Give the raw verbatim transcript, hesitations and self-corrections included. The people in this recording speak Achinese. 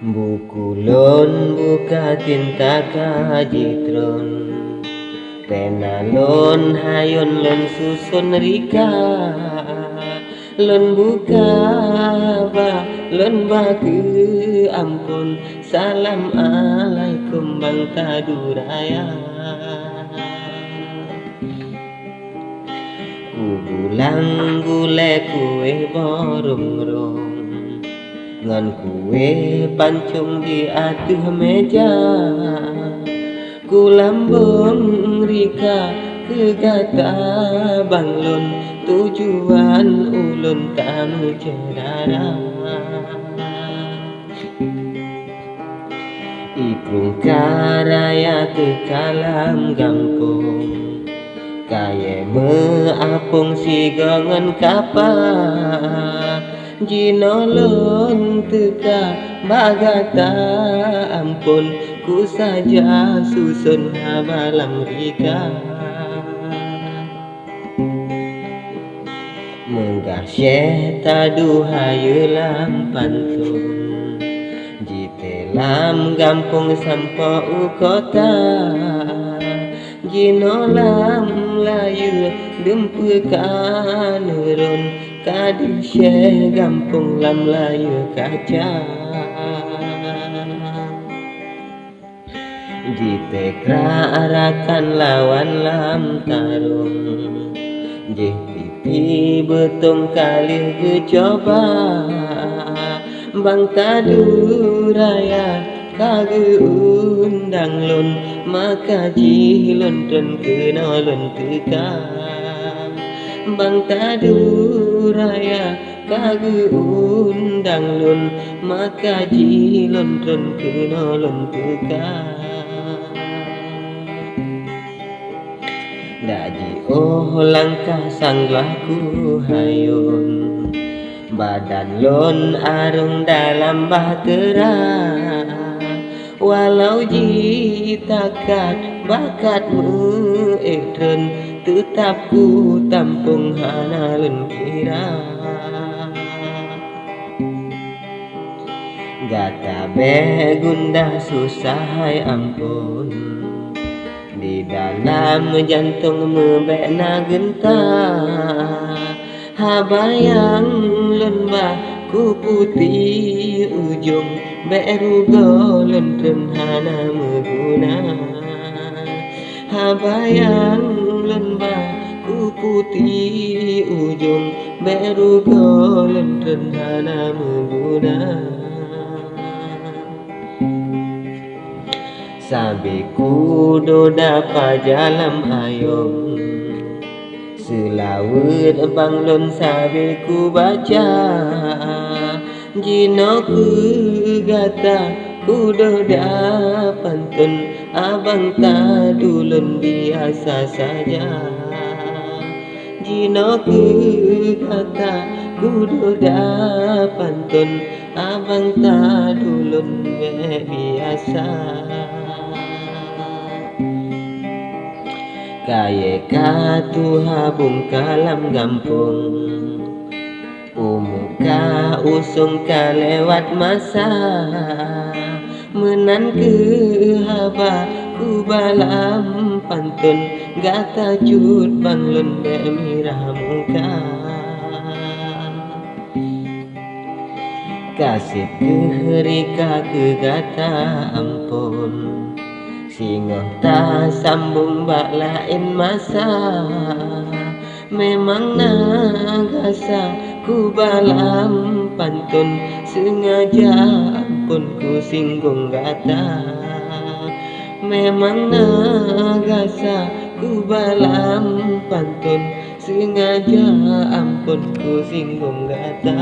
Buku lôn buka tinta ka jitron, pena lôn hayôn lôn suson rika. Lôn buka ba lôn ba keu amphon, salam alaikum bang tadu raya. Kugulang gulée kueh boh rong-rong, ngon kueh pancong di ateueh meja. Kulambong rika keu gata bang lôn, tujuan ulôn tameusyedara. Ikrueng ka raya teuka lam gampông, kayée meuapong sigoe ngon kapa. Jinoe lôn teuka bak gata amphon, kusaja suson haba lam rika. Meugah syeh tadu hayeue lam panton, jitée lam gampông sampoe u kota. Jinoe lam layeue dum peue ka neuron, ka deuh syeh gampông lam layeue kaca. Jitée krak rakan lawan lam tarong, jih pipi beutông ka lheueh geucoba. Bang tadu raya ka geuundang lôn, maka jih lôn tron keunoe lôn teuka. Bang tadu raya ka geuundang lôn, maka jih lôn tron keunoe lôn teuka. Dak jiôh langkah sang glah kuhayôn, badan lôn arông dalam bahtera. Walau jitakat bakat meu-ék treun, teutab kutampông hana lôn kira. Gata bék gundah susah hai amphon, di dalam jantông meubék na geunta. Haba nyang lôn ba kuputi ujông, bék rugoe lôn treun hana meuguna. Haba nyang lôn ba kuputi ujông, bék rugoe lôn treun hana meuguna. Sabe kudoda paja lam ayông, seulaweuet bang lôn sabe kubaca. Jinoe keu gata kudoda panton, abang tadu lôn biasa saja. Jinoe keu gata kudoda panton, abang tadu lôn bék biasa. Kayée ka tuha bungka lam gampông, umu ka usông ka lewat masa. Meunan keuh haba kuba lam panton, gata cut bang lôn bék mirah muka. Ka seb keuh rika keu gata amphon, singoh tasambong bak laén masa. Memang na gasa kuba lam panton, seungaja amphon kusinggong gata. Memang na gasa kuba lam panton, seungaja amphon kusinggong gata.